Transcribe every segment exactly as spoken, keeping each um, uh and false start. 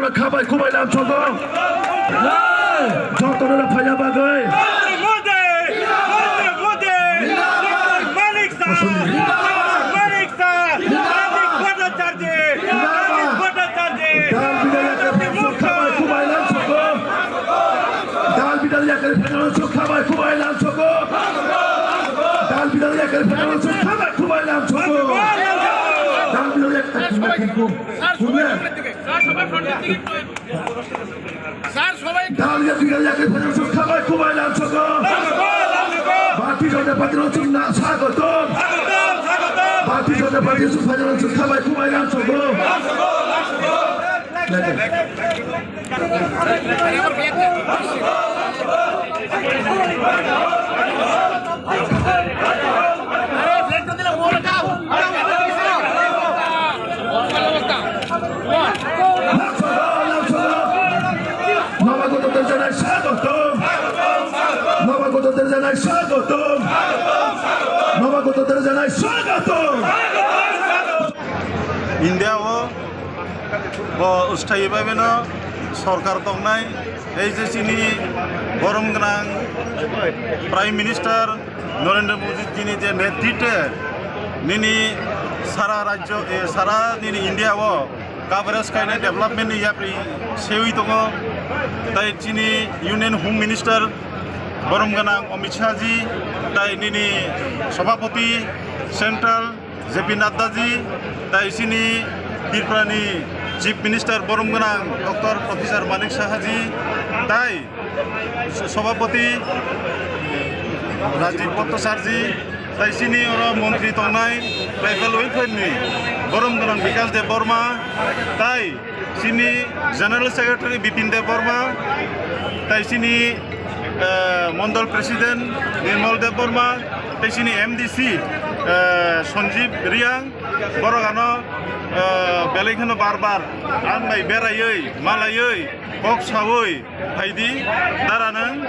Khabai khubai lamsogo. Joto no phaina bagwi. Modi! Modi! Modi! Manik Sah! Manik Sah! Manik Bhattacharjee! Manik Bhattacharjee! Dal bidal yakar phaina suk khabai khubai lamsogo. Dal bidal yakar phaina suk khabai khubai lamsogo. Dal bidal yakar phaina suk khabai khubai lamsogo. Dal bidal yakar phaina suk khabai khubai lamsogo. Dal ya tiga ya ke phaina suk khabai khubai lamsogo. Bharatiya Janata Party no suk na swagotom. Bharatiya Janata Party suk phaina suk khabai khubai lamsogo. Namagoto Terjanai swagotom. Namagoto Terjanai swagotom. Namagoto Terjanai swagotom. India o bo usthai bai beno sorkar tongnai, ei je chini borom gwnang Prime Minister Narendra Modi jini je netritwe nini sara rajyo, eh, sara nini India o coverage khainai development ni yapri sewi tongo. Tai chini Union Home Minister borom gwnang Amit Shah ji, tai nini Sabhapati Central J P Nadda ji, tai chini Tripura ni Chief Minister borom gwnang Doctor Professor Manik Saha ji, tai Sabhapati Rajib Bhattacharjee, tai chini oro montri tongnai Tribal Welfare ni borom gwnang Bikash Debbarma, tai chini General Secretary Bipin Debbarma, tai chini, eh, Mondol President Nirmal Debbarma, tai chini M D C, eh, Sanjeev Reang, borok ano, eh, belai kheno bar bar ang bai beraiwi, malaiwi, kok sawi, phaidi, dara nang,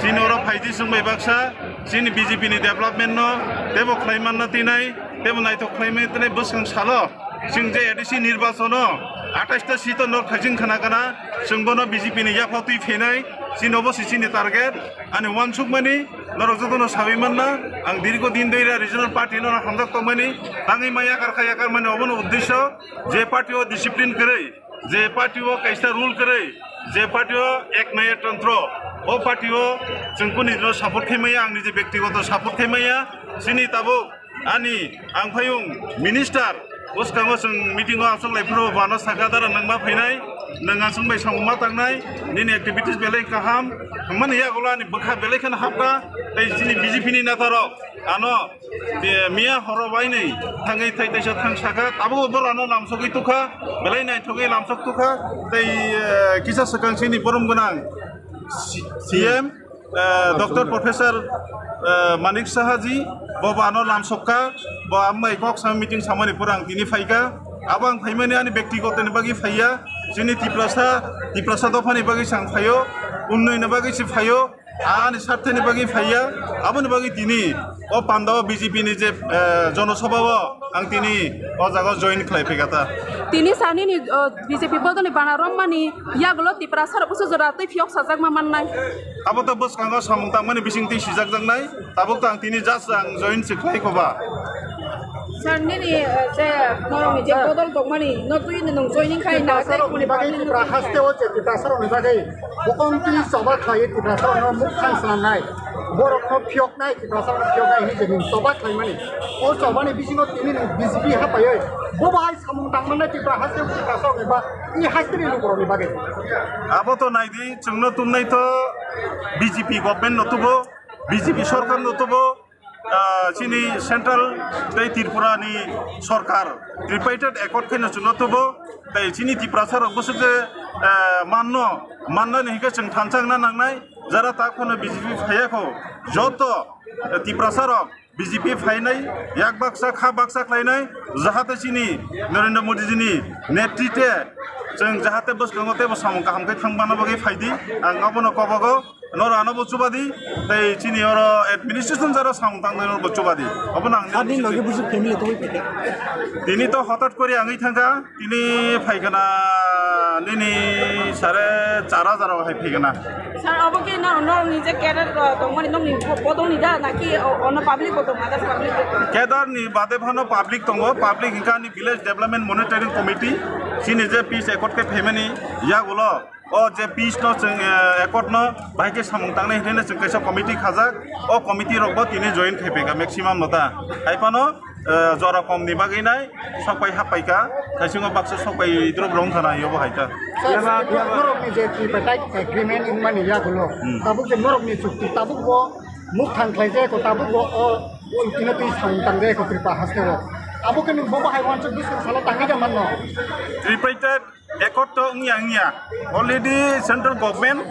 chini oro phaidi chwng bai baksa, chini B J P ni development no teibo khlai manna tinai, teibo naithok khlai manna tinai bwskang salo. Chwng je A D C nirbachon o athais ta seat o nok khaijing khna kana, chwng bono B J P ni yaphao twi phainai, chini obo se chini target. Ani uansukmani norok jotono sawi manna, ang dirgo din dei ra regional party no hamjak tongmani, tangwi ma yakar kha yakar mani obono uddesyo, je party o discipline kwrwi, je party o kaisa rule kwrwi, je party o ek naya tantro, o party o chwng kuni no support khai maya, ang nije bektigoto support khai maya, chini tabuk Ani, ang phaiyung minister, bwskango chwng meeting o achuk lai phuru bo ano sakha dara nang ma phainai, nang achuk bai samung ma tangnai, nini activities belai kaham, hwnmani yagulo ani bwkha belai kheno hapkha, tei chini B J P ni neta rok ano, miya horo bainwi thangwi thai taisa thang sakha, tabukbo boro ano lamsogwi tukha, belai naithokgwi lamsok tukha, tei, eh, kisa swkang chini borom gwnang C-, C M, Eh, Doctor Professor, eh, Manik Saha ji, bo bo ano lamsok kha, bo ang bai kok sam meeting samani pore ang tini phai kha. Abo ang phaimani ani bektigoto ni bagwi phaiya, chini Tiprasa, Tiprasa dopha ni bagwi se ang phaio, unnoyon ni bagwi se phaio, ani sartho ni bagwi phaiya, aboni bagwi tini o panda o B J P ni je, eh, jonosabha o ang tini o jaga o join khlai phai kha ta. Tini sa nini, eh, B J P bodol ni bana rommani yagulo Tiprasa rok busu jora twi phiyok sajakma mannai. Abo to bwskango samung tangmani bising twi sijak jaknai. Tabuk to ang tini just ang join se khlai kho ba. Sir, nini, eh, je norok ni je bodol tongmani, no twi ni nwng joining khai na Tiprasa rok ni bagwi, Tripura haste o je Tiprasa rok ni bagwi bokong twi choba khlai Tiprasa rok no mukthang swnamnai, borok no phiyoknai, Tiprasa rok no phiyoknai hinwi je nwng choba khlaimani. O chobani bisingo tini nwng B J P hapaiwi bo bahai samung tangmannai Tripura haste o Tiprasa rok ni ba i haste ni lukurok ni bagwi. Abo to nai di, chwngno tumnai to B J P government no tubo, B J P sorkar no tubo, ah, chini central tei Tripura ni sorkar tripartite accord khaino chwngno tubo, tei chini Tiprasa rok bwswk je, ah, manno, mannani hinkhe chwng thansa wngna nangnai, jara tak phano B J P phaiya kho, joto, eh, Tiprasa rok B J P phainai, yak baksa, kha baksa khlainai, jahate chini Narendra Modi ji ni netritwe chwng jahate bwskango teibo samung kaham khe thang bana bagwi phaidi, ang abono kobogo. Noro ano bo chuba di, tei chini oro administration jaro samung tang nai noro bo chuba di. Abo nang Sir, nini loge busu family tongwi phaikha. Tini to hotat kori ang wi thangkha, tini phaikha na nini sare char hajar hai phaikha na. Sir, abo khe no, no ni je cadre, uh, tongmani nokni po-, podong ni da, naki o-, ono public bo tong, others public bo tong? Cadre ni bade phano public tongo, public hingkha ni Village Development Monitoring Committee, chini je peace accord khe phaimani yagulo, o je peace no chwng, eh, accord no bahai khe samung tangnai hinwi chwng kaisa committee khajak, o committee rok bo tini join khai phaikha maximum no ta. Hai phano, eh, jora kom ni bagwi nai sokpai happaikha, thaisingo baksa sokpai drop rong thana yobo hai ta. Sir, norok ni je tripartite agreement wngmani yagulo, Hmm. tabuk je norok ni chukti tabuk bo mukthang khlai je ko tabuk bo o chukti no twi samung tang je ko Tripura haste o. Abo khe nwng bo bahai uansuk bwswk salo tangwi da manno. Tripartite accord to wngya wngya. Already central government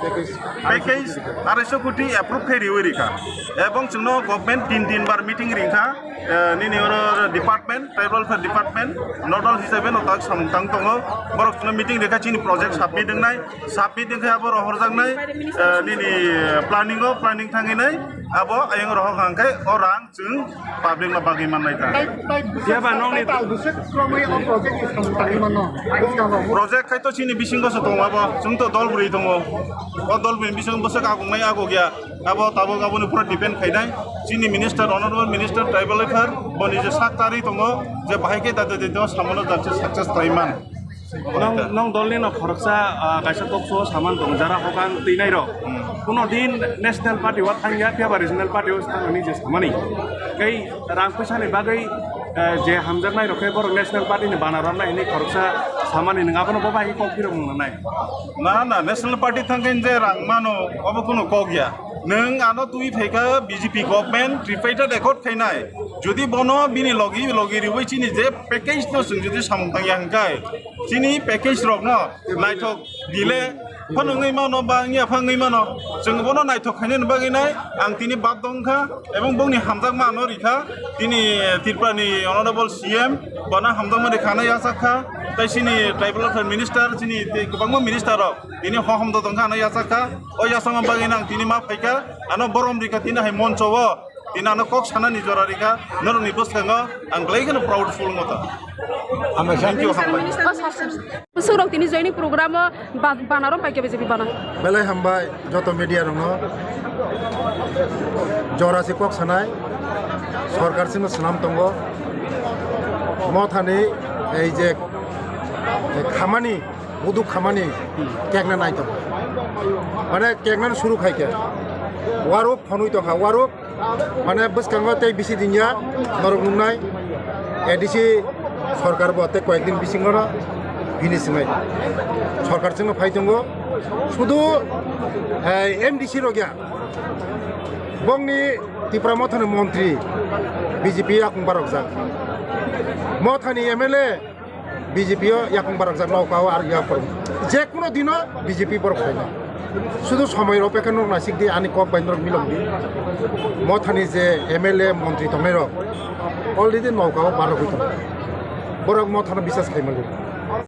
package arai so koti approve khe riwi rikha. Ebong chwngno government tin tin bar meeting ringkha. Eh, nini oro department, tribal welfare department, nodal hisabe no tak samung tang tongo. Borok chwngno meeting rikha chini project submit wngnai, submit wngkhe abo rohorjaknai, eh, nini planning o, planning thangwi nai abo ayang rohor hangkhe o rang chwng public no bagwi mannai ta. Phiya ba nokni tal bwswk kwrwngwi o project ni samung tangwi mano. Project khai to chini bisingo se tongo abo, chwng to dol brwi tongo. O dol brwi bisingo bwswk agungnai agugya. Abo tabuk aboni pura depend khainai. Chini minister, honorable minister, tribal welfare, boni je sak charwi tongo, je bahai khe dade dade o samano jar se success khlai man. Nong, nong dol ni no khoroksa, ah, kaisa talk show o saman tong, jara hokang twi nai rok. Hmm. Kuno din national party o thangya, phiya ba regional party o thangmani je samani. Tei rang puisa ni bagwi, eh, je hamjaknai rok khe borok national party ni bana ramnai hinwi khoroksa samani, nwng abono bo bai kok phirok mung nanai. Na, na, national party thangkhe je rang mano, obo kuno kok ya. Nwng ano twi phaikha B J P government, tripartite accord khainai. Jodi bono bini logi, logi riwi chini je package no chwng jodi samung tangya hwnkhe, chini package rokno naithok dile, phano wngwi mano, ba wngya pha wngwi mano. Chwng bono naithok khainani bagwi nai, ang tini bad dong kha, ebong bongni hamjakma ano rikha, tini Tripura ni honorable C M, bono hamjakma rikha ano yachak kha, tei chini tribal welfare minister, chini tei kwbangma minister rok, tini hohom do tong kha ano yachak kha, o yachakma bagwi nang tini ma phaikha, ano borom rikha tini hai moncho o, tini ano kok sanani jora rikha, norokni bwskango ang belai kheno proud feel wngo ta. Hambai sa. Thank you, hambai. Bwswk rok tini joining program o ba-, bana rom pai khe B J P bana. Belai hambai joto media rokno. Jora se kok sanai, sorkar sino swnam tongo. Mothani ei je khamani, buduk khamani kekna nai tongo. Mane kekna suru khai khe. Waruk phonwi tongkha, waruk Mane bwskango tei bisi din ya, norok nungnai A D C sorkar bo tei koyek din bisingo no bini swngwi sorkar chwngno phai tongo. Sudu, eh, M D C rok ya, bongni Tipra Mothani montri B J P yakung barokjak. Mothani M L A B J P o yakung barokjak, nokao ar yakung. Je kuno dino B J P borok phaina. Sudu somoi rok pekha norok naisik di, ani kok bai norok milok di. Mothani je M L A, montri tongnai rok already nokao barogwi tongo. Borok Mothano bisas khai mali.